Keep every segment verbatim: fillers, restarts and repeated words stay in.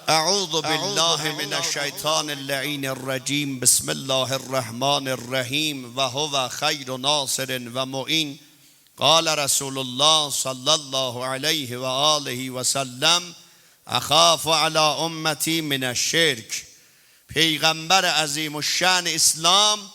أعوذ بالله من الشيطان اللعين الرجيم. بسم الله الرحمن الرحيم. وهو خير ناصر ومعين. قال رسول الله صلى الله عليه وآله وسلم: أخاف على أمتي من الشرك. پیغمبر عظیم‌الشأن اسلام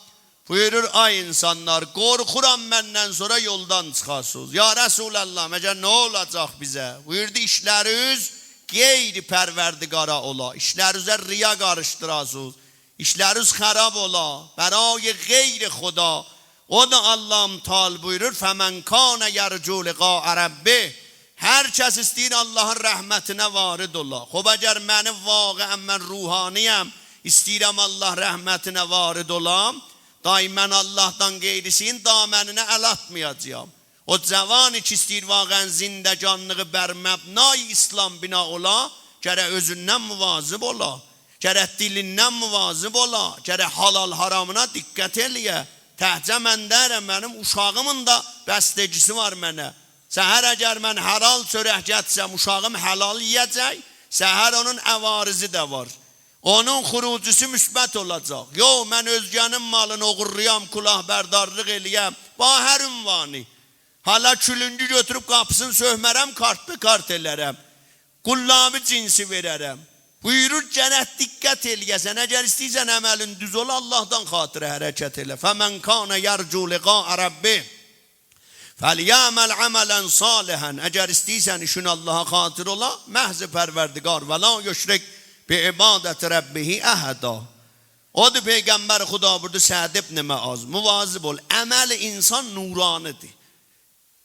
بویورور: «آی انسانلار، قورخورام مندن سونرا یولدان چیخاسینیز.» «یا رسول‌الله، مگر نه اولاجاق بیزه؟» بویوردو: «ایشلرینیز غیر پروردگارا اولا، ایشلرینیزه ریا قاریشدیراسینیز، ایشلرینیز خراب اولا برای غیر خدا.» او دا الله متعال بویورور: «فمن کان یرجو لقاء ربه.» هر کس ایسته‌ییر اللهین رحمتینه وارد اولا. خوب، اگر منی واقعاً، من روحانی‌یم، ایسته‌ییرم الله رحمتینه وارد اولام، دای من اللهدان غیریسینین دامنینه ال آتمایاجاغام. او جوانی کی ایسته‌ییر واقعاً زندگانلیغی بر مبنای اسلام بنا اولا، گرک اؤزوندن مواظب اولا، گرک دیلیندن مواظب اولا، گرک حلال حرامینا دقت ائله‌یه. تکجه من دئییرم، منیم اوشاغیمین دا بستگیسی وار منه. سحر اگر من حلال چؤرک گتیرسم، اوشاغیم حلال یئیه‌جک، سحر اونون عوارضی ده وار. اونون خروجی‌سی مثبت اولاجاق. یوخ، من اؤزگه‌نین مالینی اوغورلایام، کلاهبردارلیق ائله‌یم، با هر عنوانی. حالا کولونگو گؤتوروب قاپیسینی سؤکمه‌رم، کارت به کارت ائله‌رم. قلابی جنسی وئره‌رم. بویورور، گرک دقت ائله‌یه‌سن. اگر ایسته‌ییرسن عملین دوز اولا، اللهدان خاطره حرکت ائله. «فمن کان یرجو لقاء ربه فلیعمل عملاً صالحاً.» اگر ایسته‌ییرسن ایشین اللها خاطر اولا، محض پروردگار، «ولا یشرک بعبادة ربه أحداً.» اودور پیغمبر خدا بویوردو: «سعد ابن معاذ، مواظب اول، عمل انسان نورانی‌دیر.»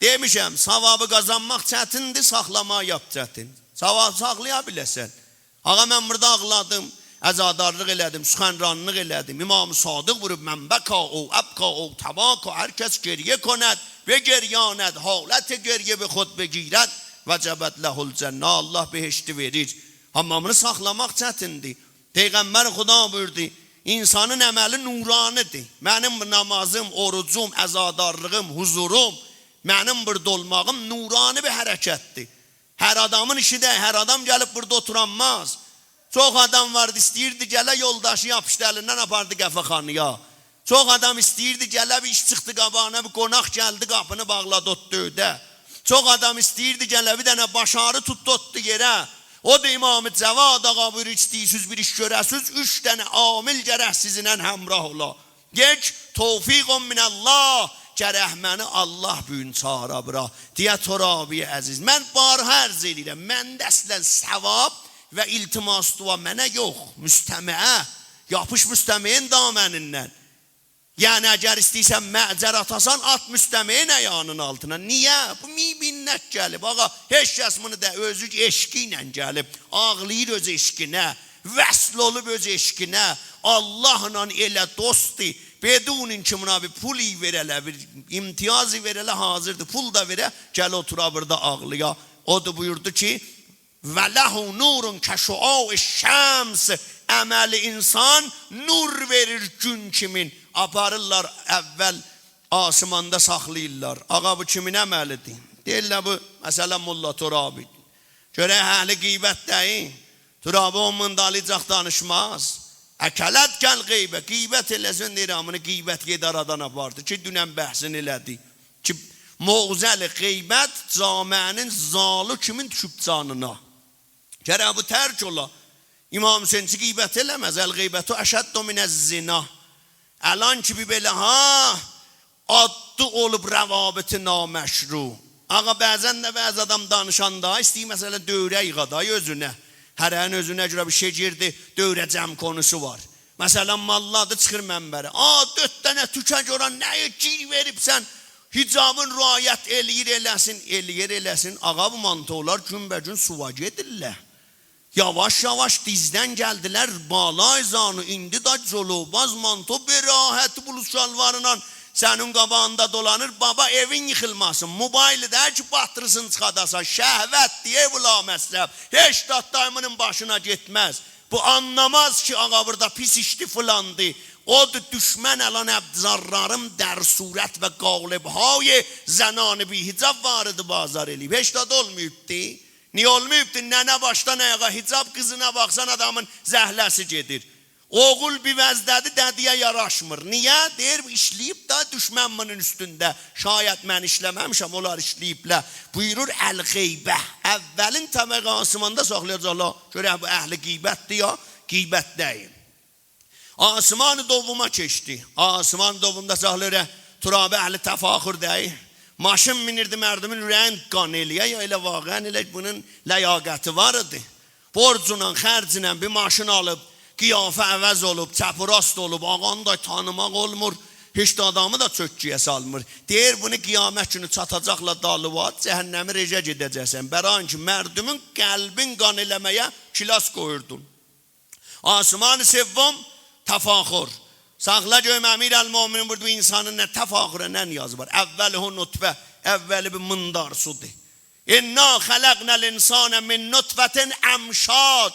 دئمیشم، ثوابی قازانماق چتیندیر، ساخلاماغی لاپ چتین. ثواب ساخلایا بیله‌سن. آقا، من بورادا آغلادیم، عزادارلیق ائله‌دیم، سخنرانلیق ائله‌دیم. امام صادق بویوروب: «من بکی أو أبکی أو تباکی»، هر کس گریه کند، بگریاند، حالت گریه به خود بگیرد، وجبت له الجنة، الله بهشتی وئریر. آمما بونو ساخلاماق چتیندیر. پیغمبر خدا بویوردو: انسانین عملی نورانی‌دیر. منیم بو نمازیم، اوروجوم، عزادارلیغیم، حضوروم، منیم بورادا اولماغیم نورانی بیر حرکتدیر. هر آدامین ایشی دئییل، هر آدام گلیب بورادا اوتورانماز. چوخ آدام واردی، ایسته‌ییردی گله، یولداشی یاپیشدی الیندن، آپاردی قهوه‌خانایا. چوخ آدام ایسته‌ییردی گله، بیر ایش چیخدی قاباغینا، بیر قوناق گلدی، قاپینی باغلادی، اوتدو ائوده. چوخ آدام ایسته‌ییردی گله، بیر دنه باش آغری توتدو، اوتدو یئره. اودور امام جواد آقا بویورور، ایسته‌ییرسیز بیر ایش گؤره‌سیز، اوچ دنه عامل گرک سیزینله همراه اولا. یک، توفیق من الله، گرک منی الله بو گون چاغیرا بورا، دئیه ترابی عزیز. من بارها عرض ائله‌ییرم، منده اصلاً ثواب و التماس دعا منه یوخ، مستمعه. یاپیش مستمعین دامنیندن. یعنی اگر ایسته‌ییرسن معجر آتاسان، آت مستمعین آیاغینین آلتینا. نییه؟ بو مین مینت گلیب. آقا، هئچ کس بونو دا، اؤزو عشقی ایله گلیب. آغلاییر اؤز عشقینه. وصل اولوب اؤز عشقینه. اللهلا ائله دوستدور، بدون اینکه بونا بیر پول وئره‌لر، بیر امتیاز وئره‌لر، حاضردیر پول دا وئره، گله اوتورا بورادا آغلایا. اودور بویوردو کی: «وله نور کشعاع الشمس.» عمل انسان نور وئریر گون کیمین. آپاریرلار اول آسماندا ساخلاییرلار. آقا، بو کیمین عملی‌دیر؟ دئییرلر: بو، مثلاً، ملا ترابی. گؤرک اهل غیبت دئییل؟ ترابی اون مین دالیجاق دانیشماز. «أکلتک الغیبة.» غیبت ائله‌سن، دئییر، هامینی غیبت یئدی آرادان آپاردی کی، دونن بحثینی ائله‌دیک کی، معضل غیبت جامعه‌نین زالی کیمین دوشوب جانینا. گرک بو ترک اولا. امام حسین کی غیبت ائله‌مز. «الغیبة أشد من الزنا.» الان کی بیر بئله، ها، عادی اولوب روابط نامشروع. آقا، بعضاً ده بعضی آدام دانیشاندا ایسته‌ییر، مثلاً، دؤوره ییغا دا اؤزونه. هره‌نین اؤزونه گؤره بیر شئی گیردی، دؤوره جمع‌کنی‌سی وار. مثلاً، ماللادیر، چیخیر منبره: «آ، دؤرد دنه توکه گؤره نه‌یه گیر وئریبسن؟ حجابین رعایت ائله‌ییر، ائله‌سین، ائله‌ییر، ائله‌سین.» آقا، بو مانتولار گون‌به‌گون سووا گئدیرلر. یاواش-یاواش دیزدن گلدیلر بالای زانو، ایندی ده جلوباز مانتو، به راحتی بلوز شالوارینان سنین قاباغیندا دولانیر. بابا، ائوین ییخیلماسین، موبایلی دئییل کی باتری‌سینی چیخاداسان، شهوتدیر، ائو لامصرف، هئچ زاد دا امینین باشینا گئتمز. بو آنلاماز کی آقا بورادا پیس ایشدی، فلاندی. اودور، دشمن الان ابزارلارین در صورت و قالب‌های زنان بی‌حجاب وارد بازار ائله‌ییب. هئچ زاد اولماییبدی. نییه اولماییبدی؟ ننه باشدان آیاغا حجاب، قیزینا باخسان آدامین زهله‌سی گئدیر. اوغول بیر وضعده‌دیر، دده‌یه یاراشمیر. نییه؟ دئییر، «بو ایشله‌ییب دا، دوشمن بونون اوستونده. شاید من ایشله‌مه‌میشم، اونلار ایشله‌ییبلر.» بویورور، «الغیبة.» اولین طبقه آسماندا ساخلایاجاقلار. گؤرک بو اهل غیبتدیر یا غیبت دئییل. آسمان دوما کئچدی. آسمان دومدا ساخلاییر، ترابی اهل تفاخر دئییل. ماشین مینیردی، مردومون اوره‌یین قان ائله‌یه، یا ائله واقعاً ائله بونون لیاقتی وار ایدی. بورجونان، خرجینن بیر ماشین آلیب، قیافه عوض اولوب، چپ و راست اولوب، آغانی دا تانیماق اولمور، هئچ ده آدامی دا چؤککویه سالمیر. دئییر، بونو قیامت گونو چاتاجاقلار دالیوا، جهنمی رژه گئده‌جکسن. برای اینکه مردومون قلبین قان ائله‌مه‌یه کلاس قویوردون. آسمان سوم، تفاخر. ساخلا گؤروم، امیرالمؤمنین بویوردو، بو انسانین نه تفاخره، نه نیازی وار؟ «اوله نطفة»، اولی بیر میندار سودور. «انا خلقنا الانسان من نطفة امشاج.»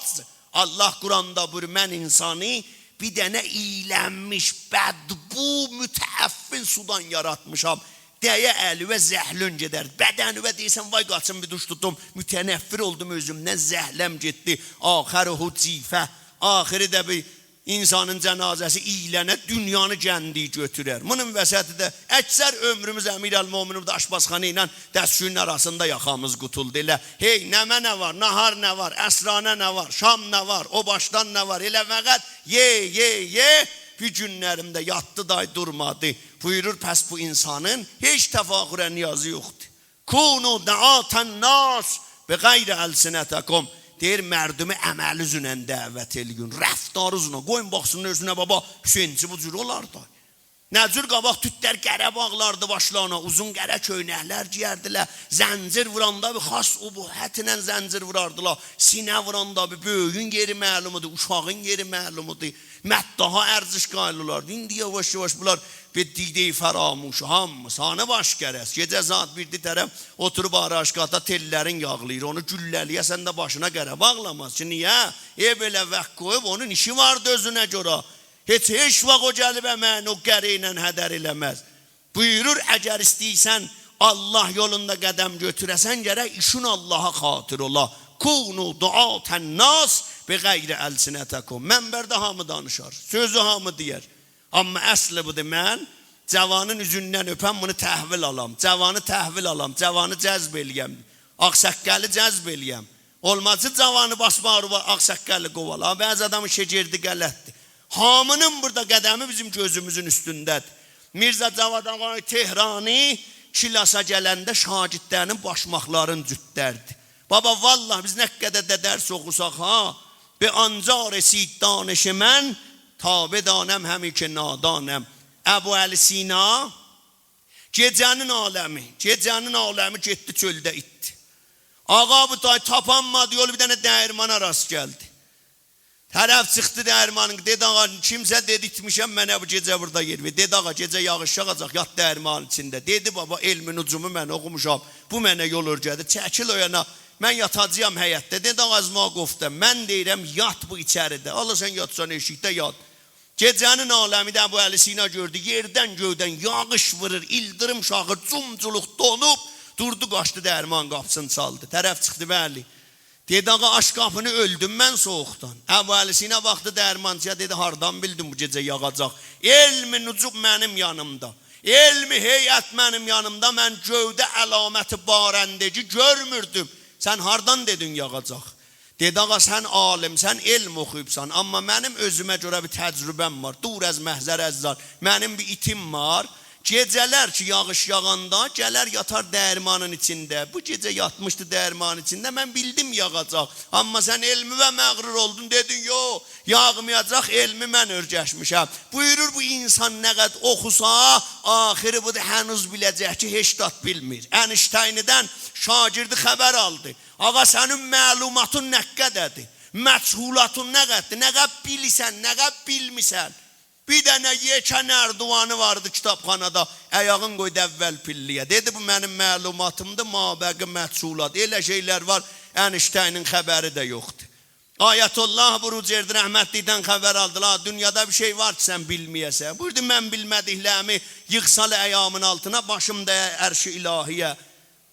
الله قرآندا بویورور، «من انسانی بیر دنه اییلنمیش، بدبو، متعفن سودان یاراتمیشام. دَیه الیوه، زهله‌ن گئدر. بدنیوه دئییرسن، وای قاچیم بیر دوش توتوم، متنفر اولدوم اؤزومدن، زهله‌م گئتدی. آخره جیفة.» آخری دا بیر انسانین جنازه‌سی اییلنه، دونیانی گندی گؤتورر. بونون وسطی ده اکثر عؤمروموز امیرالمؤمنین بورادا آشپزخانا ایله دستشویی‌نین آراسیندا یاخامیز قوتولدو. ائله هئی، نمنه وار، ناهار نه وار، عصرانه نه وار، شام نه وار، او باشدان نه وار، ائله فقط یئ، یئ، یئ. بیر گونلریم ده یاتدی دای دورمادی. بویورور، پس بو انسانین هئچ تفاخره نیازی یوخدور. «کونوا دعاة الناس بغیر ألسنتکم.» دئییر، مردومو عملینیزله دعوت ائله‌یین، رفتارینیزلا. قویون باخسینلار اؤزونه، بابا، حسینچی بو جور اولار دا. نه جور قاباق توتلر قره باغلاردی باشلارینا، اوزون قره کؤینکلر گئیردیلر، زنجیر ووراندا بیر خاص ابهت ایله زنجیر ووراردیلار، سینه ووراندا بیر بؤیویون یئری معلوم ایدی، اوشاغین یئری معلوم ایدی، مداحا ارزش قائل اولاردی. ایندی یاواش-یاواش بونلار بیر دیده‌ی فراموش، هامیسی. هانی باش قره‌سی؟ گئجه ساعات بیرده طرف اوتوروب آرایشگاهدا تئللرین یاغلاییر، اونو گولله‌لییه‌سن ده باشینا قره باغلاماز کی، نییه؟ ائو ائله وقت قویوب، اونون ایشی واردی اؤزونه گؤره. هئچ، هئچ واخت او گلیب امه‌یین او قره ایله هدر ائله‌مز. بویورور، اگر ایسته‌ییرسن الله یولوندا قدم گؤتوره‌سن، گرک ایشین اللها خاطر اولا. «کونوا دعاة الناس بغیر ألسنتکم.» منبرده هامی دانیشار، سؤزو هامی دئیر. آمما اصلی بودور، من جوانین اوزوندن اؤپم، بونو تحویل آلام، جوانی تحویل آلام، جوانی جذب ائله‌یم، آغ‌ساققالی جذب ائله‌یم. اولماز کی، جوانی باسماق اولا، آغ‌ساققالی قووالام. بعضی آدامین شگردی غلطدیر. هامینین بورادا قدمی بیزیم گؤزوموزون اوستونده‌دیر. میرزا جواد آقای تهرانی کلاسا گلنده شاگردلرینین باشماقلارینی جوتدردی. بابا، والله بیز نه قدر ده درس اوخوساق ها، «به آنجا رسید دانش من، تا بدانم همی که نادانم.» ابوعلی سینا گئجه‌نین عالمی، گئجه‌نین عالمی گئتدی چؤلده ایتدی. آقا، بو دای تاپانمادی یولو، بیر دنه دییرمانا راست گلدی. طرف چیخدی دییرمانین، دئدی: «آقا، کیمسه دئدی ایتمیشم، منه بو گئجه بورادا یئر وئر.» دئدی: «آقا، گئجه یاغیش یاغاجاق، یات دییرمانین ایچینده.» دئدی: «بابا، علمین اوجومو من اوخوموشام، بو منه یول اؤرگدیر. چکیل او یانا، من یاتاجاغام حیطده.» دئدی: «آقا، از ما گفتن، من دئییرم یات بو ایچریده. حالا سن یاتسان ائشیکده، یات.» گئجه‌نین عالمی‌دی، ابوعلی سینا گؤردو، یئردن گؤیدن یاغیش وورور، ایلدیریم شاخیر، جومجولوق دونوب، دوردو، قاچدی، دییرمان قاپیسینی چالدی. طرف چیخدی، بلی. دئدی: «آقا، آچ قاپینی، اؤلدوم من سویوقدان.» ابوعلی سینا باخدی دییرمانچی‌یا، دئدی: «هاردان بیلدین بو گئجه یاغاجاق؟ علم نجوم منیم یانیمدا، علم هیئت منیم یانیمدا، من گؤیده علامت بارندگی گؤرموردوم. سن هاردان دئدین یاغاجاق؟» دئدی: «آقا، سن عالیمسن، علم اوخویوبسان، آمما منیم اؤزومه گؤره بیر تجربه‌م وار. دور از محضر عزیزان، منیم بیر ایتیم وار. گئجه‌لر کی، یاغیش یاغاندا گلر یاتار دییرمانین ایچینده. بو گئجه یاتمیشدی دییرمانین ایچینده، من بیلدیم یاغاجاق. آمما سن علمووه مغرور اولدون، دئدین: یوخ، یاغمایاجاق، علمی من اؤرگشمیشم.» بویورور، بو انسان نه قدر اوخوسا، آخیری بودور، هنوز بیله‌جک کی، هئچ زاد بیلمیر. انیشتینیدن شاگردی خبر آلدی: «آقا، سنین معلوماتین نه قدردیر؟ مجهولاتین نه قدردیر؟ نه قدر بیلیرسن، نه قدر بیلمیرسن؟» بیر دنه یئکه نردیوانی واردی کیتابخانادا، آیاغین قویدو اول پیلله‌یه. دئدی: «بو منیم معلوماتیمدیر، مابقی مجهولات.» ائله شئیلر وار، انیشتینین خبری ده یوخدور. آیت‌الله بروجردی رحمتلیکدن خبر آلدیلار: «دونیادا بیر شئی وار کی، سن بیلمه‌یه‌سن؟» بویوردو: «من بیلمه‌دیکلریمی ییغسالار ایامین آلتینا، باشیم دَیَر عرش الهی‌یه.»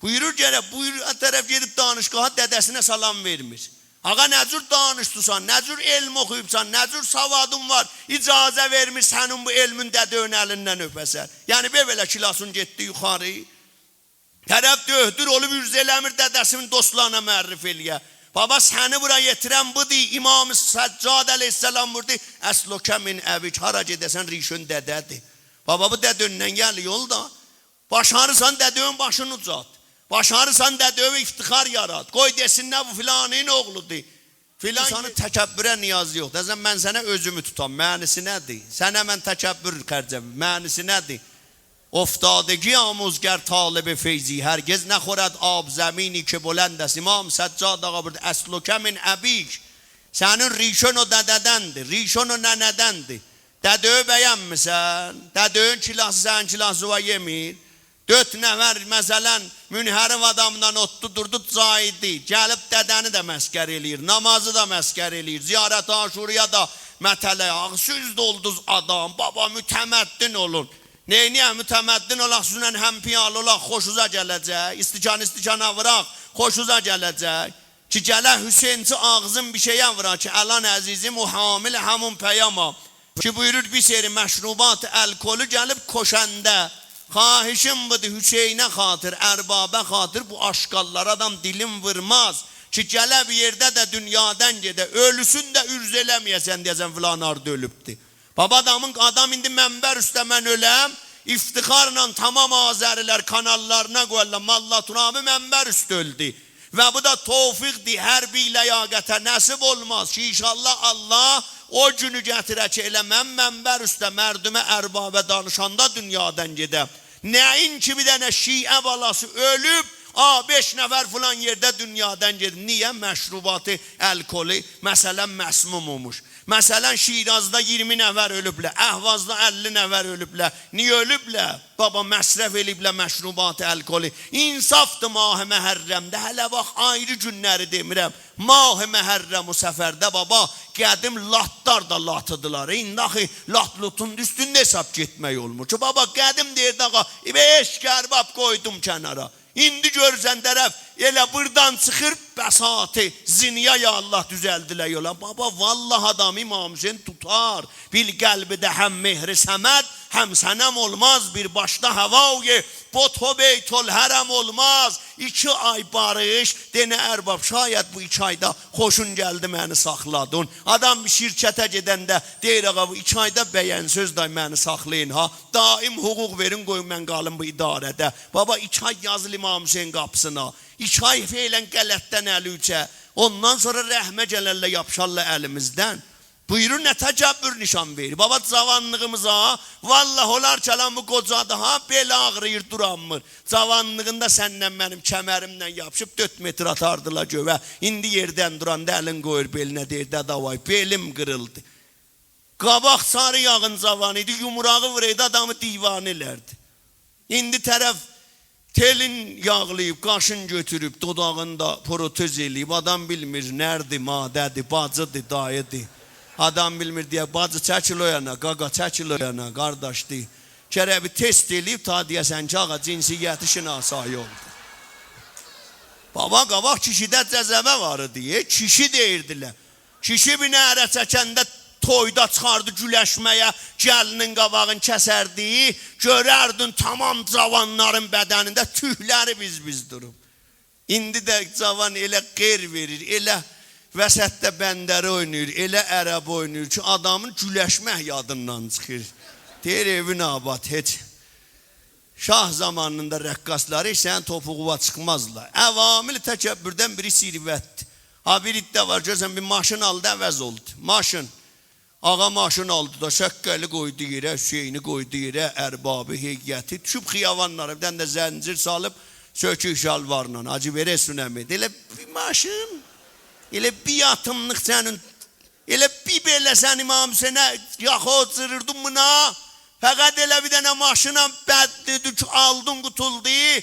بویورور، گرک، بویورور، طرف گئدیب دانشگاها، دده‌سینه سلام وئرمیر. آغا، نه جور دانشجوسان، نه جور علم اوخویوبسان، نه جور سوادین وار، اجازه وئرمیر سنین بو علمین دده‌وین الیندن اؤپه‌سن؟ یعنی، بئ-، بئله کلاسین گئتدی یوخاری؟ طرف دؤهدور اولوب، عرضه ائله‌میر دده‌سینین دوستلارینا معرفی ائله‌یه. بابا، سنی بورا یئتیرن بودور. امام سجاد علیه‌السلام بویوردو: «أصلک من أبیک»، هارا گئده‌سن، ریشه‌ن دده‌دیر. بابا، بو دده‌وندن گلیر یولدا. باشاریرسان، دده‌وین باشینی اوجالت. باشاریرسان، دده‌وه افتخار یارات. قوی دئسینلر، بو فلانین اوغلودور. فلان، انسانین تکبره نیازی یوخدور. اصلاً، من سنه اؤزومو توتام، معنی‌سی نه‌دیر؟ سنه من تکبر خرجم، معنی‌سی نه‌دیر؟ «افتادگی آموز گر طالب فیضی، هرگز نخورد آب زمینی که بلند است.» امام سجاد آقا بویوردو: «أصلک من أبیک». سنین ریشه‌ن او دده‌دندیر، ریشه‌ن او ننه‌دندیر. دده‌وی بینمیرسن؟ دده‌وین کلاسی سنین کلاسیوا یئمیر؟ دؤرد نفر، مثلاً، منحرف آدامدان اوتدو، دوردو، جاییدی. گلیب دده‌نی ده مسخره ائله‌ییر، نمازی دا مسخره ائله‌ییر، زیارت عاشورایا دا متله. آغزی اوزده اولدوز آدام، بابا، متمدن اولون. نئینییک، متمدن اولاق، سیزینله هم‌پیاله اولاق، خوشوزا گله‌جک؟ استکان استکانا ووراق، خوشوزا گله‌جک؟ کی گله حسینچی آغزین بیر شئیه وورا کی الان عزیزیم او حامل همون پیاما. کی بویورور بیر سری مشروبات الکلی گلیب کشنده. خواهشیم بودور، حسینه خاطر، اربابه خاطر بو آشغاللارا آدام دیلین وورماز. کی گله بیر یئرده ده دونیادان گئده، اؤلوسون ده عرضه ائله‌مه‌یه‌سن، دئیه‌سن فلان هاردا اؤلوبدور. بابا، آدامین، آدام ایندی منبر اوسته من اؤلم، افتخارلا تمام آذری‌لر کاناللارینا قویارلار: «ملا ترابی منبر اوسته اؤلدو.» و بو دا توفیقدیر، هر بی‌لیاقته نصیب اولماز کی ان‌شاءالله الله او گونو گتیره کی ائله من منبر اوسته مردومه، اربابه دانیشاندا دونیادان گئدم. نه‌اینکی بیر دنه شیعه بالاسی اؤلوب، آ، بئش نفر فلان یئرده دونیادان گئدیب. نییه؟ مشروبات الکلی، مثلاً، مسموم اولموش. مثلاً، شیرازدا اییرمی نفر اؤلوبلر، اهوازدا اللی نفر اؤلوبلر. نییه اؤلوبلر؟ بابا، مصرف ائله‌ییبلر مشروبات الکلی. انصافدیر، ماه محرمده، هله باخ، آیری گونلری دئمیرم، ماه محرم و صفرده، بابا، قدیم لاتلار دا لاتیدیلار. ایندی آخی لات لوتون اوستونده حساب گئتمک اولمور کی. بابا، قدیم دئییردی: «آقا، بئش ارباب قویدوم کنارا.» ایندی گؤرورسن طرف ائله بوردان چیخیر، بساطی زنایا، یا الله، دوزلدیلر یولا. بابا، والله آدامی امام حسین توتار. «بالقلب دهم مهر صمد»، هم صنم اولماز، بیر باشدا هوای بت و بیت‌الحرم اولماز. ایکی آی باریش، دئنه ارباب، شاید بو ایکی آیدا خوشون گلدی منی ساخلادین. آدام بیر شرکته گئدنده دئییر: «آقا، بو ایکی آیدا بیان سؤز دای منی ساخلایین ها. دائم حقوق وئرین، قویون من قالیم بو اداره‌ده.» بابا، ایکی آی یازیل امام حسین قاپیسینا. ایکی آی فعلاً غلطدن الی اوچه. اوندان سونرا رحمه گلرلر، یاپیشارلار الیمیزدن. بویورون، نه تکبر نشان وئریر. بابا، جاوانلیغیمیزا، والله، اولار کی الان بو قوجادی ها، بئلی آغرییر، دورانمیر. جاوانلیغیندا سنینن منیم کمریمله یاپیشیب دؤرد متر آتاردیلار گؤیه. ایندی یئردن دوراندا الین قویور بئلینه، دئییر: «دده وای، بئلیم قیریلدی.» قاباق ساری یاغین جاوانی ایدی، یومروغو وورایدی، آدامی دیوانه ائلردی. ایندی طرف تئلین یاغلاییب، قاشین گؤتوروب، دوداغیندا پروتز ائله‌ییب، آدام بیلمیر نردیر، ماده‌دیر، باجیدیر، داییدیر. آدام بیلمیر دئیه: «باجی، چکیل او یانا، قاقا، چکیل او یانا، قارداش»، دئییر. گرک بیر تست ائله‌ییب، تا دئیه‌سن کی آقا، جنسیتی شناسایی اولدو. بابا، قاباق کیشیده جذبه وار ایدی، کیشی دئییردیلر. کیشی بیر نعره چکنده تویدا چیخاردی گولشمه‌یه، گلینین قاباغین کسردی، گؤرردین تمام جاوانلارین بدنینده توکلری بیز-بیز دوروب. ایندی ده جاوان ائله قیر وئریر، ائله وسطده بندری اویناییر، ائله عربه اویناییر کی آدامین گولشمک یادیندان چیخیر. دئییر: «ائوین آباد، هئچ.» شاه زامانیندا رقاصلاری هئچ سنین توپوغووا چیخمازلار. عوامل تکبردن بیری ثروتدیر. ها، بیر عده وار، گؤرورسن، بیر ماشین آلدی، عوض اولدو. ماشین. آقا ماشین آلدی دا، شقّه‌لی قویدو یئره، حسینی قویدو یئره، اربابی، هیئتی. دوشوب خیابانلارا، بیر دنه ده زنجیر سالیب، سؤکوک شالوارلا. حاجی، وئره‌سن امید. ائله بیر ماشین، ائله بیر آتیملیق سنین، ائله بیر بئله سن امام حسینه یاخا جیریردین بونا. فقط ائله بیر دنه ماشینان بدلیدی کی آلدین، قوتولدو.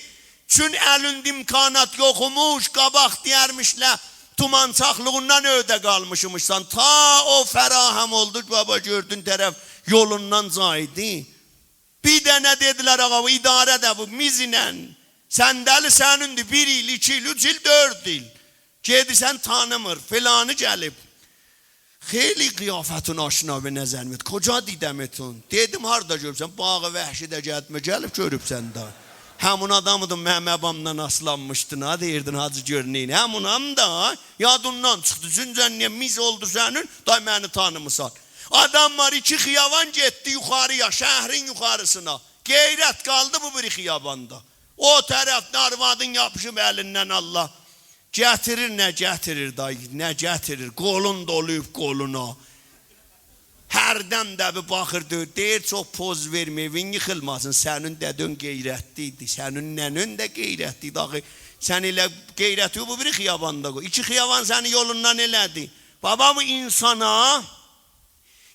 چون الینده امکانات یوخ ایمیش، قاباق دئیرمیشلر، تومانچاقلیغیندان اؤیده قالمیشمیشسان. تا او فراهم اولدو کی بابا، گؤردون طرف یولوندان جاییدی. بیر دنه دئدیلر: «آقا، بو اداره ده بو میزینن، صندلی سنیندیر، بیر ایل، ایکی ایل، اوچ ایل، دؤرد ایل. گئدیرسن، تانیمیر، فلانی گلیب. خیلی قیافتون آشنا به نظر میاد. کجا دیدمتون؟ دئدیم، هاردا گؤروبسن؟ باغ وحشی‌ده گتمه گلیب گؤروبسن ده. همون آدامیدین منیم ابامدان آسلانمیشدین ها، دئییردین، حاجی، گؤر نئینی. همونام دا، یادیندان چیخدی. زنجانیه میز اولدو سنین، دای منی تانیمیسان. آدام وار، ایکی خیابان گئتدی یوخاری‌یا، شهرین یوخاریسینا. غیرت قالدی بو بیری خیاباندا. او طرفده آروادین یاپیشیب الیندن، الله. گتیریر، نه گتیریر دای، نه گتیریر. قولون دولویوب قولونا. هردن ده بیر باخیر، دئییر، دئییر، چوخ پوز وئرمه، ائوین ییخیلماسین. سنین دده‌ن غیرتلی ایدی، سنین ننه‌ن ده غیرتلی ایدی. آخی سن ائله غیرتی بو بیری خیاباندا قوی. ایکی خیابان سنی یولوندان ائله‌دی. بابا، بو انسانا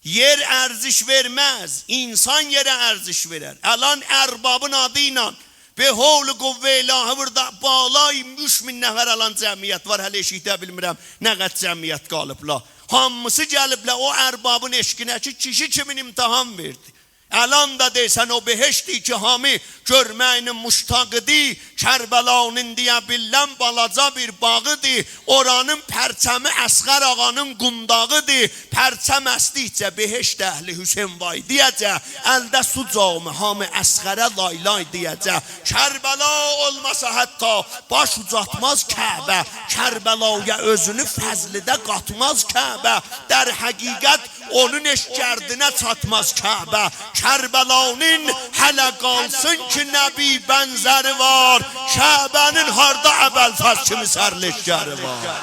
یئر ارزش وئرمز، انسان یئره ارزش وئرر. الان اربابین آدی ایله به حول قوه الهی بورادا بالای اوچ مین نفر الان جمعیت وار، هله ائشیکده بیلمیرم نه قدر جمعیت قالیبلا. هامیسی گلیبله او اربابین عشقینه کی کیشی کیمین امتحان وئردی. الان دا دئسن او بهشتی کی هامی گؤرمه‌یینین مشتاقیدی، کربلانین دئیه بیللم بالاجا بیر باغیدی، اورانین پرچمی اصغر آقانین قونداغیدی. پرچم اسدیکجه بهشت اهلی حسین وای دئیه‌جک، الده سو جامی هامی اصغره لای‌لای دئیه‌جک. کربلا اولماسا حتی باش اوجاتماز کعبه، کربلایا اؤزونو فضلیده قاتماز کعبه. در حقیقت اونون هئچ گردینه چاتماز کعبه. کربلانین هله قالسین کی نبی بنزری وار، کعبه‌نین هاردا ابوالفضل کیمی سرلشکری وار؟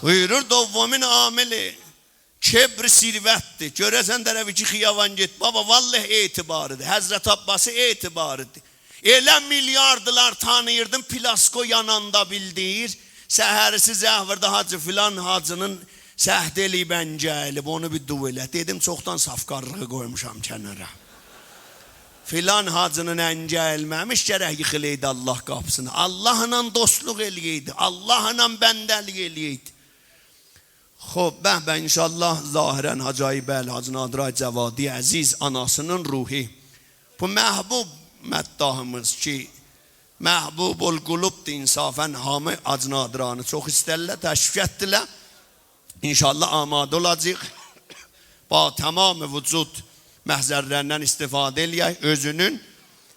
بویورور، دومین عاملی کبر ثروتدیر. گؤره‌سن طرف ایکی خیابان گئت، بابا، والله اعتباریدیر. حضرت عباسی اعتباریدیر. ائله میلیاردلار تانیییردیم، پلاسکو یاناندا بیلدیر. سحریسی زنگ ووردو، حاجی، فلان حاجی‌نین سهد ائله‌ییب انگی اییلیب، اونو بیر دعا ائله. دئدیم، چوخدان صافکارلیغی قویموشام کنارا. فلان حاجی‌نین انگی اییلمه‌میش، گرک ییخیلایدی الله قاپیسینا. اللهلا دوستلوق ائله‌یه‌یدی، اللهلا بنده‌لیک ائله‌یه‌یدی. خوب، به به، ان‌شاءالله ظاهراً حاج آقای، بلی، حاج نادر آقای جوادی عزیز آناسی‌نین روحو. بو محبوب مداحیمیز کی محبوب‌القلوبدور، انصافاً هامی حاج نادر آقانی چوخ ایسترلر، تشریف گتیردیلر. ان‌شاءالله آماده اولاجاغیق. با تمام وجود محضرلریندن استفاده ائله‌یک. اؤزونون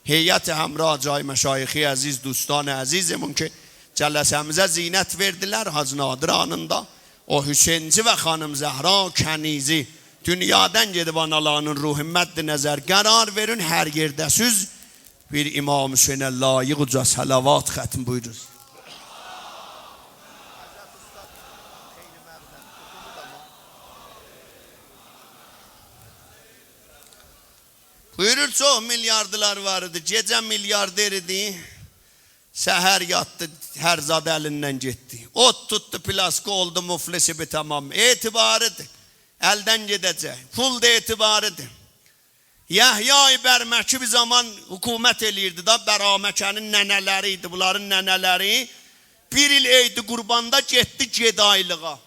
هیئت همراه، جای مشایخ عزیز، دوستان عزیزیمون کی جلسه‌میزه زینت وئردیلر، حاج نادر آقانین دا، او حسینجی و خانیم زهرا کنیزی، دونیادان گئدیب آنالارینین روحو مد نظر قرار وئرین، هر یئرده‌سیز بیر امام حسینه لایق اوجا صلوات ختم بویورون. بویورور، چوخ میلیاردلار وار ایدی. گئجه میلیاردر ایدی. سحر یاتدی، هر زاد الیندن گئتدی. اود توتدو، پلاسکو اولدو، مفلس به تمام. اعتباریدیر. الدن گئده‌جک. پول دا اعتباریدیر. یحیای برمکی بیر زامان حکومت ائله‌ییردی دا، برامکه‌نین ننه‌لری ایدی، بونلارین ننه‌لری. بیر ایل عید قرباندا گئتدی گدایلیغا.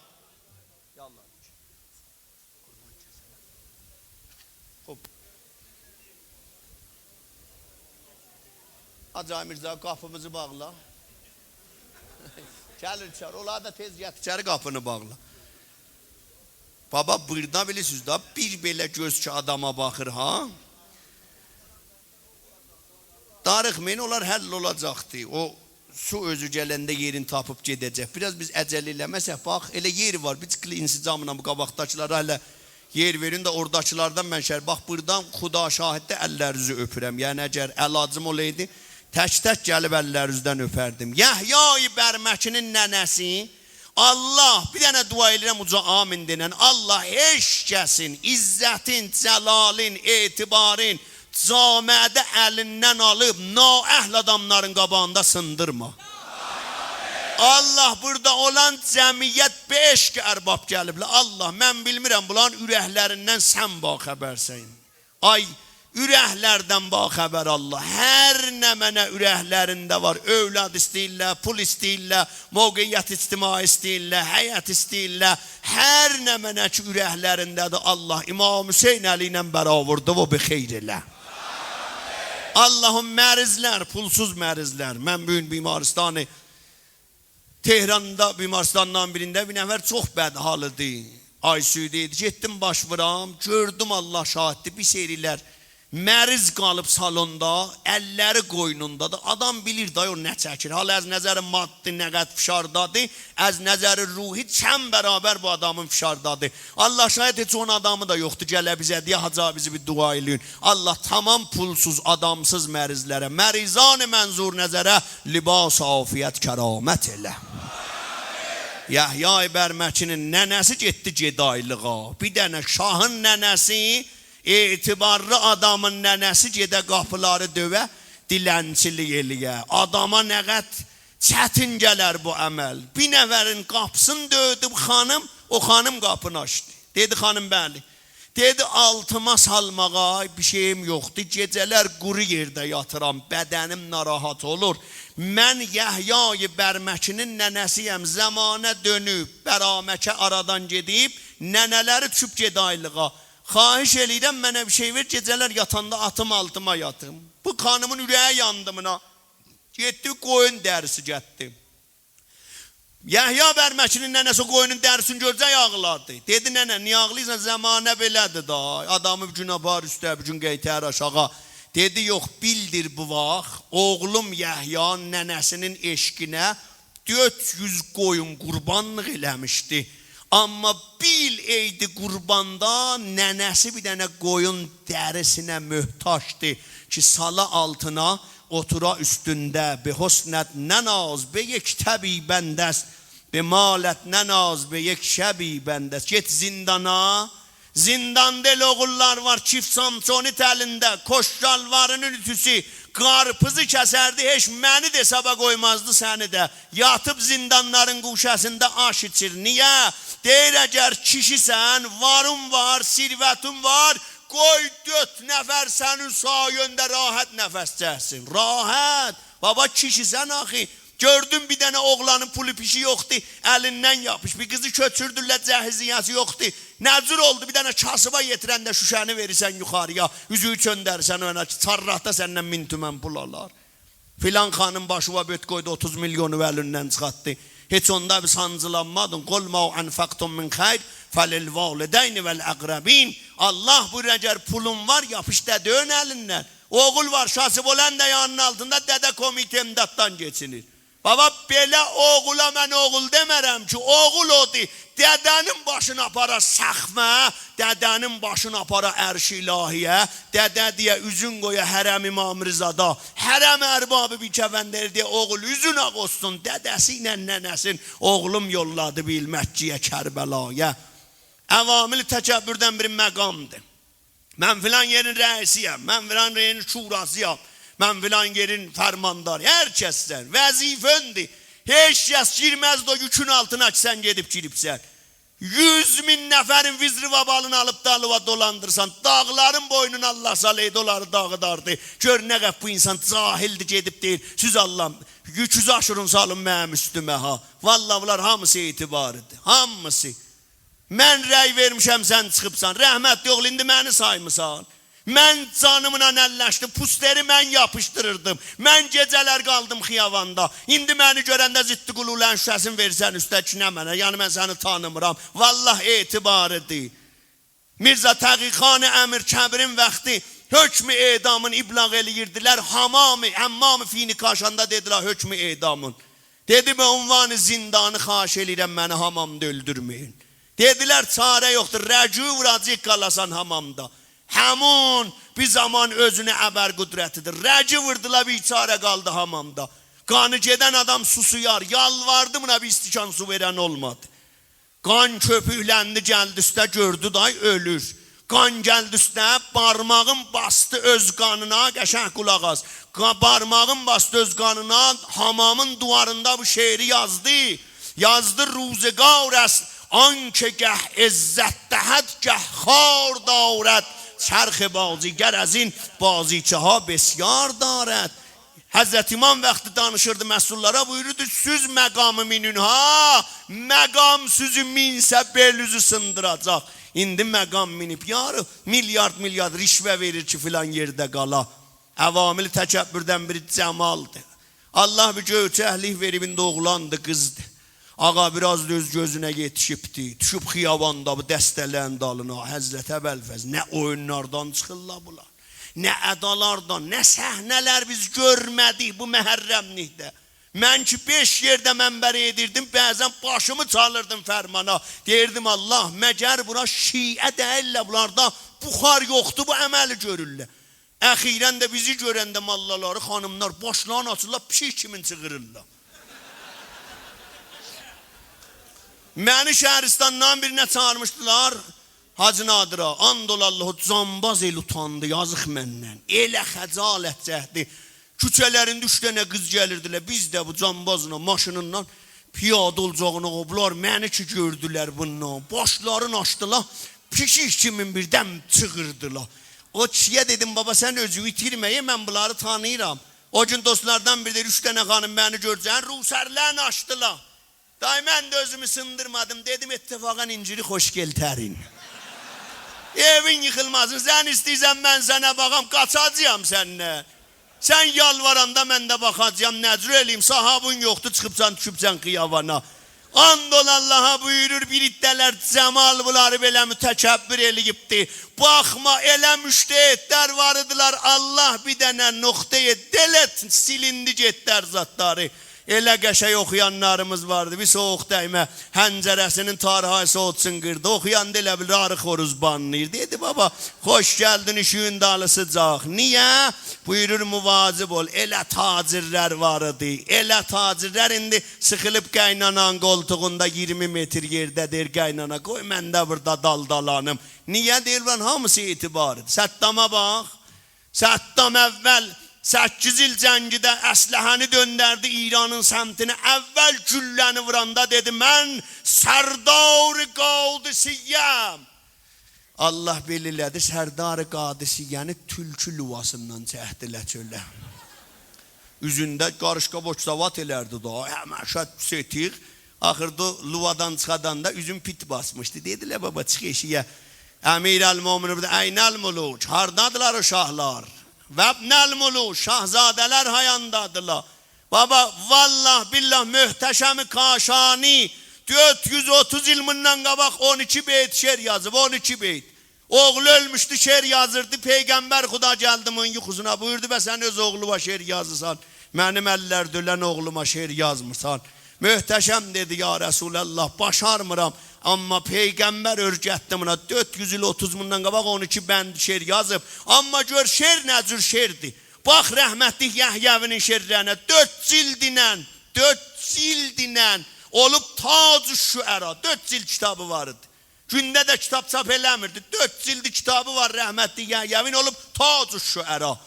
خوب. حاج آقا میرزه، قاپیمیزی باغلا. گلیر ایچری، اولاری دا تئز گتیر ایچری، قاپینی باغلا. بابا، بورادا بیلیرسینیز دا، بیر بئله گؤز کی آداما باخیر ها. داریخمایین، اونلار حل اولاجاقدی. او سو اؤزو گلنده یئرین تاپیب گئده‌جک. بیر آز بیز عجله ائله‌مه‌سک، باخ، ائله یئر وار. بیز چیخیلیق انسجاملا بو قاباقداکیلارا ائله یئر وئرین ده، اوراداکیلاردان من شر-، باخ، بورادا خدا شاهددیر، اللرینیزی اؤپورم. یعنی اگر علاجیم اولایدی، تک‌تک گلیب اللرینیزدن اؤپردیم. یحیای برمکی‌نین ننه‌سی، الله، بیر دنه دعا ائله‌ییرم، اوجا آمین دئنن. الله هئچ کسین عزتین، جلالین، اعتبارین جامعه‌ده الیندن آلیب، نااهل آداملارین قاباغیندا سیندیرما. الله، بورادا اولان جمعیت به عشق ارباب گلیبلر. الله، من بیلمیرم، بونلارین اورکلریندن سن باخبرسن. آی، اورکلردن باخبر الله. هر نمنه اورکلرینده وار، اولاد ایسته‌ییرلر، پول ایسته‌ییرلر، موقعیت اجتماعی ایسته‌ییرلر، حیط ایسته‌ییرلر، هر نمنه کی اورکلرینده‌دیر، الله امام حسین الی ایله برآورده و به خیر ائله. اللهم مریضلر، پولسوز مریضلر. من بو گون بیمارستان تهراندا بیمارستانلارین بیرینده بیر نفر چوخ بدحال ایدی. آی سی یو‌دا ایدی. گئتدیم باش وورام، گؤردوم، الله شاهددیر، بیر سری‌لر مریض قالیب سالوندا، اللری قوینوندادیر. آدام بیلیر دای او نه چکیر. حالا از نظر مادی نه قدر فشاردادیر، از نظر روحی چند برابر بو آدامین فشاردادیر. الله شاهد، هئچ اون آدامی دا یوخدور گله بیزه دئیه: «حاجی، بیزی بیر دعا ائله‌یین.» الله، تمام پولسوز، آدامسیز مریضلره، مریضان منظور نظره لباس عافیت کرامت ائله. یحیای برمکی‌نین ننه‌سی گئتدی گدایلیغا. بیر دنه شاهین ننه‌سی، اعتبارلی آدامین ننه‌سی گئده قاپیلاری دؤیه، دیلنچیلیک ائله‌یه. آداما نه قدر چتین گلر بو عمل. بیر نفرین قاپیسینی دؤیدو بو خانیم، او خانیم قاپینی آچدی. دئدی: «خانیم، بلی.» دئدی: «آلتیما سالماغا بیر شئییم یوخدور. گئجه‌لر قورو یئرده یاتیرام، بدنیم ناراحت اولور. من یحیای برمکی‌نین ننه‌سی‌یم. زمانه دؤنوب، برامکه آرادان گئدیب، ننه‌لری دوشوب گدایلیغا. خواهش ائله‌ییرم، منه بیر شئی وئر، گئجه‌لر یاتاندا آتیم آلتیما یاتیم.» بو خانیمین اوره‌یی یاندی بونا. گئتدی، قویون دریسی گتدی. یحیی برمکی‌نین ننه‌سی قویونون دریسینی گؤرجک آغلادی. دئدی: «ننه، نییه آغلاییرسان؟ زمانه بئله‌دیر دا. آدامی بیر گون آپاریر اوسته، بیر گون قایتاریر آشاغی.» دئدی: «یوخ، بیلدیر بو واخت اوغلوم یحیی ننه‌سی‌نین عشقینه دؤرد یوز قویون قوربانلیق ائله‌میشدی. آمما بو ایل عید قرباندا ننه‌سی بیر دنه قویون دریسینه محتاجدی کی، سالا آلتینا، اوتورا اوستونده. به حسنت نناز، به یک تبی بندست، به مالت نناز، به یک شبی بندست.» گئت زیندانا، زینداندا ائله اوغوللار وار، کیف سامسونیت الینده، کت شالواری‌نین اوتوسو، قارپیزی کسردی، هئچ منی ده حسابا قویمازدی، سنی ده. یاتیب زیندانلارین گوشه‌سینده آش ایچیر. نییه؟ دئییر: «اگر کیشی‌سن، وارین وار، ثروتین وار، قوی دؤرد نفر سنین سایه‌نده راحت نفس چکسین.» راحت. بابا، کیشی‌سن آخی. گؤردون بیر دنه اوغلانین پولو پیشی یوخدور، الیندن یاپیش. بیر قیزی کؤچوردولر جهیزیه‌سی یوخدور. نه جور اولدو؟ بیر دنه کاسیبا یئتیرنده شوشه‌نی وئریرسن یوخاری‌یا، اوزویو چؤندریرسن اونا کی، چهارراهدا سندن مین تومن پول آلار. فلان خانیم باشیوا بؤرک قویدو، اوتوز میلیونو الیندن چیخارتدی. هئچ اوندا بیر سانجیلانمادین. «قل ما انفقتم من خیر فللوالدین والاقربین.» الله بویورور، اگر پولون وار، یاپیش دده‌نین الیندن. اوغول وار، شاسی‌بلند آیاغینین آلتیندا، دده کمیته امداددان کئچینیر. بابا، بئله اوغولا من اوغول دئمه‌رم کی، اوغول اودور دده‌نین باشینی آپارا سقفه، دده‌نین باشینی آپارا عرش الهی‌یه، دده دئیه اوزون قویا حرم امام رضادا، حرم ارباب بی‌کفن‌ده‌دیر دئیه اوغول اوزون آغ اولسون، دده‌سی ایله ننه‌سین اوغلوم یوللادی بیر ایل مکه‌یه، کربلایا. عوامل تکبردن بیری مقامدیر. «من فلان یئرین رئیسی‌یم، من فلان یئرین شوراسی‌یام، من فلان یئرین فرمانداری.» هر کسسن، وظیفه‌ندیر. هئچ کس گیرمزدی او یوکون آلتینا کی، سن گئدیب گیریبسن. یوز مین نفرین وزر و وبالینی آلیب دالیوا دولاندیرسان، داغلارین بوینونا الله سالایدی، اونلاری داغیداردی. گؤر نه قدر بو انسان جاهلدیر، گئدیب دئییر: «سیز الله، یوکوزو آشیرین، سالین منیم اوستومه ها.» والله، بونلار هامیسی اعتباری‌دیر، هامیسی. من رأی وئرمیشم، سن چیخیبسان. رحمتلیک اوغلو، ایندی منی سایمیسان. من جانیملا اللشدیم، پوستری من یاپیشدیریردیم. من گئجه‌لر قالدیم خیاباندا. ایندی منی گؤرنده ضد گلوله‌نین شوشه‌سینی وئریرسن اوسته کی، نمنه؟ یعنی من سنی تانیمیرام. والله اعتباری‌دیر. میرزا تقی‌خان امیرکبیرین وقتی حکم اعدامین ابلاغ ائله‌ییردیلر، حمام، حمام فینی کاشاندا دئدیلر: «حکم اعدامین.» دئدی: «به عنوان زندانی خواهش ائله‌ییرم، منی حمامدا اؤلدورمه‌یین.» دئدیلر: «چاره یوخدور، رگی ووراجاغیق، قالاسان حمامدا.» همون بیر زامان اؤزونو ابرقدرتی‌دیر. رگی ووردولار، بیچاره قالدی حمامدا. قانی گئدن آدام سوسویار. یالواردی بونا، بیر استکان سو وئرن اولمادی. قان کؤپوکلندی، گلدی اوسته، گؤردو دای اؤلور. قان گلدی اوسته، بارماغین باسدی اؤز قانینا، قشنگ قولاق آس. قا-، بارماغین باسدی اؤز قانینا، حمامین دیواریندا بو شعری یازدی. یازدی: «روزگار است آن که گه عزت دهد، گه خوار دارد، چرخ بازیگر از این بازیچه‌ها بسیار دارد. حضرت امام وقتی دانیشیردی مسئوللارا، بویوروردو: «سیز مقامی مینین ها، مقام سیزی مینسه بئلینیزی سیندیراجاق.» ایندی مقام مینیب، یاری میلیارد میلیارد رشوه وئریر کی فلان یئرده قالا. عوامل تکبردن بیری جمالدیر. الله بیر گؤیچکلیک وئریب، ایندی اوغلاندی، قیزدی. آقا، بیر آز دا اؤز گؤزونه یئتیشیبدی. دوشوب خیاباندا بو دسته‌لرین دالینا. حضرت ابوالفضل، نه اویونلاردان چیخیرلار بونلار، نه ادالاردان، نه صحنه‌لر بیز گؤرمه‌دیک بو محرملیکده. من کی بئش یئرده منبر ائدیردیم، بعضا باشیمی چالیردیم فرمانا. دئییردیم: «الله، مگر بونلار شیعه دئییللر، بونلاردا بخار یوخدور، بو عملی گؤرورلر؟» اخیرا ده بیزی گؤرنده ماللالاری، خانیملار باشلارینی آچیرلار، پیشیک کیمین چیغیریرلار. منی شهرستاندان بیرینه چاغیرمیشدیلار، حاجی نادرا. آند اولا اللها، جانباز ائله اوتاندی یازیق مندن. ائله خجالت چکدی. کوچه‌لرینده اوچ دنه قیز گلیردیلر. بیز ده بو جانبازلا ماشینیندان پیاده اولاجاغینا، او بونلار منی کی گؤردولر بوندان، باشلارینی آچدیلار، پیشیک کیمین بیردن چیغیردیلار. او کیشی‌یه دئدیم: «بابا، سن اؤزونو ایتیرمه، من بونلاری تانیییرام.» او گون دوستلاردان بیری ده، اوچ دنه خانیم منی گؤرجک، روسرلرینی آچدیلار. دای من ده اؤزومو سیندیرمادیم، دئدیم: «اتفاقا اینجوری خوشگل‌ترین.» ائوین ییخیلماسین، سن ایسته‌ییرسن من سنه باخام، قاچاجاغام سندن. سن یالواراندا من ده باخاجاغام، نه جور ائله‌ییم؟ صاحابین یوخدور، چیخیبسان، دوشوبسن خیابانا. آند اولا اللها، بویورور، بیر عده‌لر جمال بونلاری بئله متکبر ائله‌ییبدی. باخما، ائله مجتهدلر وار ایدیلر، الله بیر دنه نقطه‌ی دلت سیلیندی گئتدی هر زادلاری. ائله قشنگ اوخویانلاریمیز واردی. بیر سویوق دیمه، حنجره‌سینین تارهای سویوتسون قیردی. اوخویاندا ائله بیل آری خوروز بانلاییر. دئدی: «بابا، خوش گلدین، ایشیوین دالیسیجاق.» نییه؟ بویورور: «مواظب اول، ائله تاجرلر وار ایدی، ائله تاجرلر ایندی سیخیلیب قاینانان قولتوغوندا، اییرمی متر یئرده‌دیر. قاینانا، قوی من ده بورادا دالدالانیم.» نییه؟ دئییر: «بونلارین هامیسی اعتباریدیر.» صداما باخ. صدام اول سککیز ایل جنگیده اسلحه‌نی دؤندردی ایرانین سمتینه. اول گولله‌نی ووراندا دئدی: «من سردار قادسیه‌ام.» الله بئله ائله‌دی، سردار قادسیه‌نی تولکو لوواسیندان چکدیلر چؤله. اوزونده قاریشقا بوکساوات ائلردی دا، همیشه ستیق. آخیردا لووادان چیخاداندا اوزون پیت باسمیشدی. دئدیلر: «بابا، چیخ ائشیگه.» امیرالمؤمنین بویوردو: «أین الملوک؟ هاردادیلار او شاهلار؟ وابن الملوک، شاهزاده‌لر هایاندادیلار؟» بابا، والله بالله، محتشم کاشانی دؤرد یوز اوتوز ایل بوندان قاباق اون ایکی بیت شعر یازیب، اون ایکی بیت. اوغلو اؤلموشدو، شعر یازیردی. پیغمبر خدا گلدی بونون یوخوسونا، بویوردو: «به سن اؤز اوغلووا شعر یازیرسان، منیم اللرده اؤلن اوغلوما شعر یازمیرسان؟» محتشم دئدی: «یا رسول‌الله، باشارمیرام، اما پیغمبر اؤرگتدی بونا. دؤرد یوز ایل، اوتوز بوندان قاباق اون ایکی بند شعر یازیب. اما گؤر شعر نه جور شعردیر. باخ رحمتلیک یحیوی‌نین شعرلرینه، دؤرد جلدینن، دؤرد جلدینن اولوب تاج الشعرا، دؤرد جلد کیتابی وار ایدی. گونده ده کیتاب چاپ ائله‌میردی. دؤرد جلد کیتابی وار رحمتلیک یحیوی‌نین، اولوب تاج الشعرا.»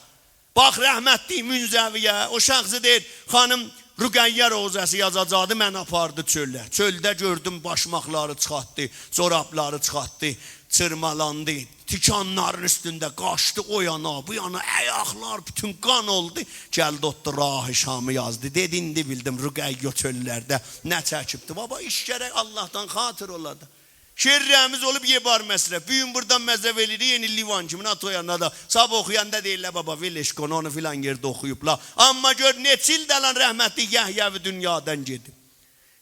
باخ رحمتلیک منزوی‌یه، او شخصی دئییر، خانیم رقیه روضه‌سی یازاجاقدی، منی آپاردی چؤله. چؤلده گؤردوم، باشماقلاری چیخارتدی، جورابلاری چیخارتدی، چیرمالاندی. تیکانلارین اوستونده قاچدی او یانا، بو یانا، آیاقلار بوتون قان اولدو. گلدی اوتدو، راه شامی یازدی. دئدی: «ایندی بیلدیم رقیه او چؤللرده نه چکیبدی.» بابا، ایش گرک اللهدان خاطر اولا دا. شعرلریمیز اولوب یئ بار مصرف. بو گون بوردان مصرف ائله‌ییریک، یعنی لیوان کیمی، آت او یانا دا. صاباح اوخویاندا دئییرلر: «بابا، ولش کن، اونو فلان یئرده اوخویوبلار.» اما گؤر نئچه ایلدیر الان رحمتلیک یحیوی دونیادان گئدیب.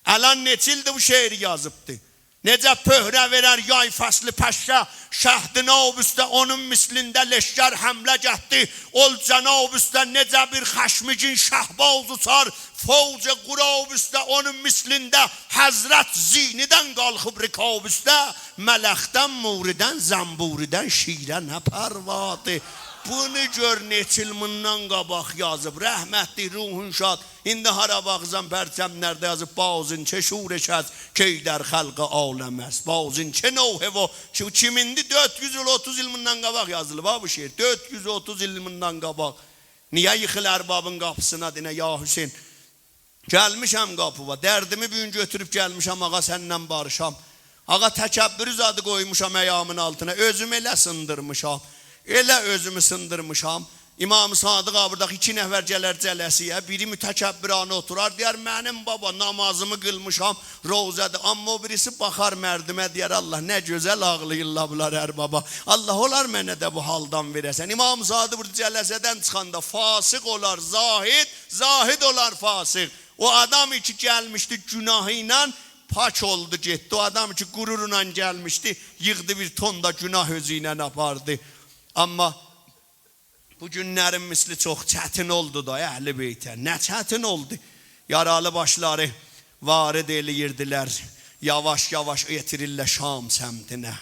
الان نئچه ایلدیر بو شعری یازیبدی. نئجه پؤهره وئرر یای فصلی پشه، شهد ناب اوسته اونون مثلینده لشکر حمله گتدی. اول جناب اوسته نئجه بیر خشمگین شهباز اوچار، فوج غراب اوسته اونون مثلینده حضرت زینیدن قالخیب رکاب اوسته، ملخدن، موریدن، زنبوریدن شیره نه پروادیر. بونو گؤر نئچه ایل بوندان قاباق یازیب. رحمتلیک، روحون شاد. ایندی هارا باخیرسان پرچملرده یازیب: «باز این چه شورش است کای در خلق عالم است، باز این چه نوحه و»، کی، کیمیندی؟ دؤرد یوز ایل، اوتوز ایل بوندان قاباق یازیلیب ها بو شعر. دؤرد یوز اوتوز ایل بوندان قاباق. نییه ییخیل اربابین قاپیسینا، دئنه: «یا حسین، گلمیشم قاپیوا، دردیمی بو گون گؤتوروب گلمیشم، آقا، سنینن باریشام. آقا، تکبر زادی قویموشام ایاغیمین آلتینا، اؤزومو ائله سیندیرمیشام. ائله اؤزومو سیندیرمیشام. امام صادق آقا، بورادا ایکی نفر گلر جلسه‌یه، بیری متکبرانه اوتورار، دئیر: «منیم بابا، نمازیمی قیلمیشام، روضه‌دیر.» اما او بیریسی باخار مردمه، دئیر: «الله، نه گؤزل آغلاییرلار بونلار، ار بابا. الله، اولار منه ده بو حالدان وئره‌سن.» امام صادق بورادا جلسه‌دن چیخاندا فاسق اولار زاهد، زاهد اولار فاسق. او آدام کی گلمیشدی گناهی ایله، پاک اولدو گئتدی. او آدام کی غرورلا گلمیشدی، ییغدی بیر تون دا گناه اؤزو ایله آپاردی. اما بو گونلرین مثلی چوخ چتین اولدو دا اهل بیته. نه چتین اولدو. یارالی باشلاری وارد ائله‌ییردیلر. یاواش-یاواش یئتیریرلر شام سمتینه.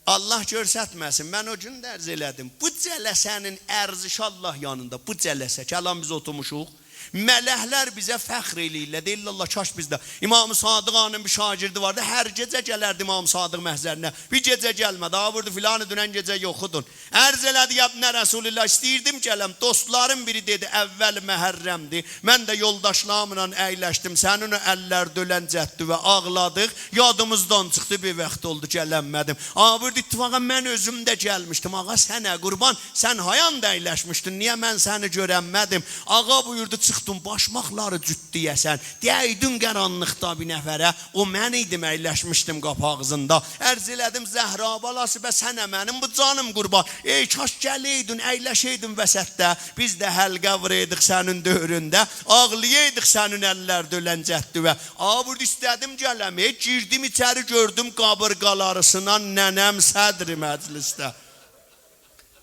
الله گؤرستمه‌سین، من او گون ده عرض ائله‌دیم. بو جلسه‌نین ارزشی الله یانیندا، بو جلسه کی الان بیز اوتورموشوق، ملکلر بیزه فخر ائله‌ییرلر، دئییرلر: «الله، کاش بیز ده.» امام صادق آقانین بیر شاگردی واردی، هر گئجه گلردی امام صادق محضرینه. بیر گئجه گلمه‌دی. آقا بویوردو: «فلانی، دونن گئجه یوخودون.» عرض ائله‌دی: «یا ابن رسول الله، ایسته‌ییردیم گلم، دوستلاریم بیری دئدی، اول محرمدیر. من ده یولداشلاریملا اَیلشدیم، سنین او اللر دؤلن جدّووه آغلادیق، یادیمیزدان چیخدی، بیر واخت اولدو گلنمه‌دیم.» آقا بویوردو: «اتفاقا من اؤزوم ده گلمیشدیم.» «آقا، سنه قوربان، سن هایاندا اَیلشمیشدین؟ نییه من سنی گؤرنمه‌دیم؟» آقا بویوردو: «چیخدین، باشماقلاری جوت دئیه‌سن، دَیدین قارانلیقدا بیر نفره، او من ایدیم، اَیلشمیشدیم قاپی آغزیندا.» عرض ائله‌دیم: «زهرا بالاسی، به سنه منیم بو جانیم قوربان. ای کاش گله‌یدین، اَیلشه‌یدین وسطده، بیز ده حلقه وورایدیق سنین دؤورونده، آغلایایدیق سنین اللر دؤلن جدّووه.» آقا بویوردو: «ایسته‌دیم گلم، ای گیردیم ایچری، گؤردوم قابیرغالاریسیندان ننه‌م صدر مجلسده.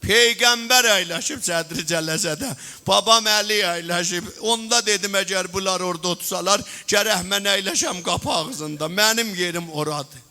پیغمبر اَیلشیب صدر جلسه‌ده، بابام علی اَیلشیب. اوندا دئدیم، اگر بونلار اورادا اوتورسالار، گرک من اَیلشم قاپی آغزیندا. منیم یئریم اورادیر.»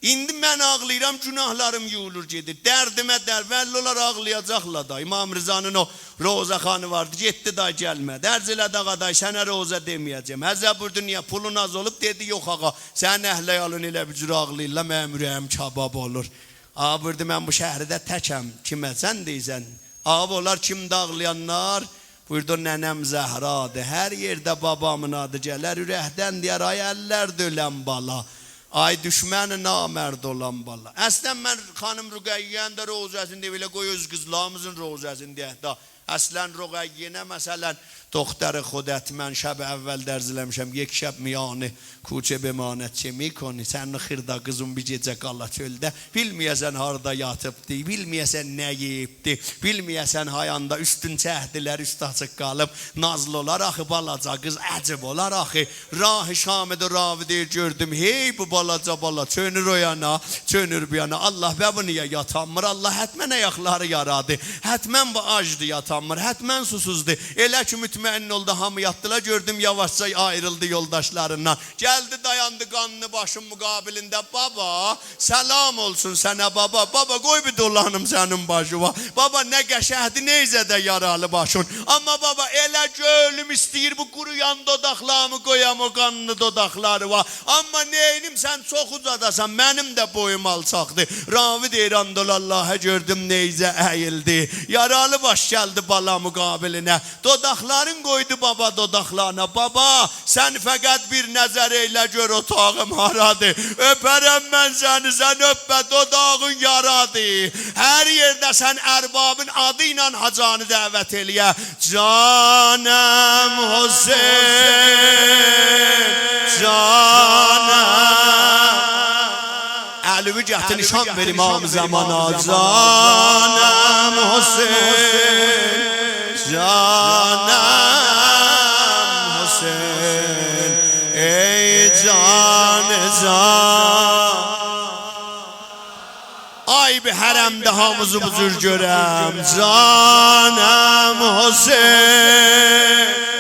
ایندی من آغلاییرام، گناهلاریم یویولور گئدیر. دردیمه درد، والله اونلار آغلایاجاقلار دا. امام رضانین او روضه‌خوانی واردی، گئتدی دا گلمه‌دی. عرض ائله‌دی: «آقا، دای سنه روضه دئمه‌یه‌جم.» حضرت بویوردو: «نییه، پولون آز اولوب؟» دئدی: «یوخ آقا، سنین اهل عیالین ائله بیر جور آغلاییرلار، منیم اوره‌ییم کباب اولور.» آقا بویوردو: «من بو شهرده تکم، کیمه سن دئییرسن؟» آقا بویوردو: «اونلار کیمدی آغلایانلار؟» بویوردو: «ننه‌م زهرادیر. هر یئرده بابامین آدی گلر، اورکدن دئیر: آی اللر دؤلن بالا، آی دشمن نامرد اولان بالا.» اصلا من خانیم رقیه‌نین ده روضه‌سینی دئییم، ائله قوی اؤز قیزلاریمیزین روضه‌سینی دئیک دا. اصلا رقیه نه، مثلا، دختر خودت، من شب اول درس ائله‌میشم، یک شب میان کوچه بماند چه می‌کنی؟ سنین خیردا قیزین بیر گئجه قالا چؤلده، بیلمه‌یه‌سن هاردا یاتیبدی، بیلمه‌یه‌سن نه یئییبدی، بیلمه‌یه‌سن هایاندا اوستون چکدیلر، اوستو آچیق قالیب. نازلی اولار آخی بالاجا قیز، عجب اولار آخی. راه شامدا راوی دئییر، گؤردوم، هئی، بو بالاجا بالا چؤنور او یانا، چؤنور بو یانا. الله، به بو نییه یاتانمیر؟ الله، حتما آیاقلاری یارادی، حتما بو آجدی، یاتانمیر، حتما سوسوزدو. ائله کی مطمئن اولدو، هامی یاتدیلار، گؤردوم یاواشجا آیریلدی یولداشلاریندان. گلدی، دایاندی قانلی باشین مقابلینده: «بابا، سلام اولسون سنه، بابا. بابا، قوی بیر دولانیم سنین باشیوا. بابا، نه قشنگدیر نیزه‌ده یارالی باشین. اما بابا، ائله کؤنلوم ایسته‌ییر بو قورویان دوداقلاریمی قویام او قانلی دوداقلاریوا. اما نئینیم، سن چوخ اوجاداسان، منیم ده بویوم آلچاقدیر.» راوی دئییر، آند اولا اللها، گؤردوم نیزه اییلدی، یارالی باش گلدی بالا مقابلینه. دوداقلارین قویدو بابا دوداقلارینا. «بابا، سن فقط بیر نظر ائیله گؤر اوتاغیم هارادیر. اؤپرم من سنی، سن اؤپمه، دوداغین یارادیر. هر یئرده‌سن اربابین آدی ایله حاجانی دعوت ائله‌یه.» جانم حسین، جانم. علیوی گتیر، نشان وئر امام زمانا. جانم حسین، جانم حسین، ای جان جان. آی بیر حرمده هامیزی بو جور گؤرم. جانم حسین.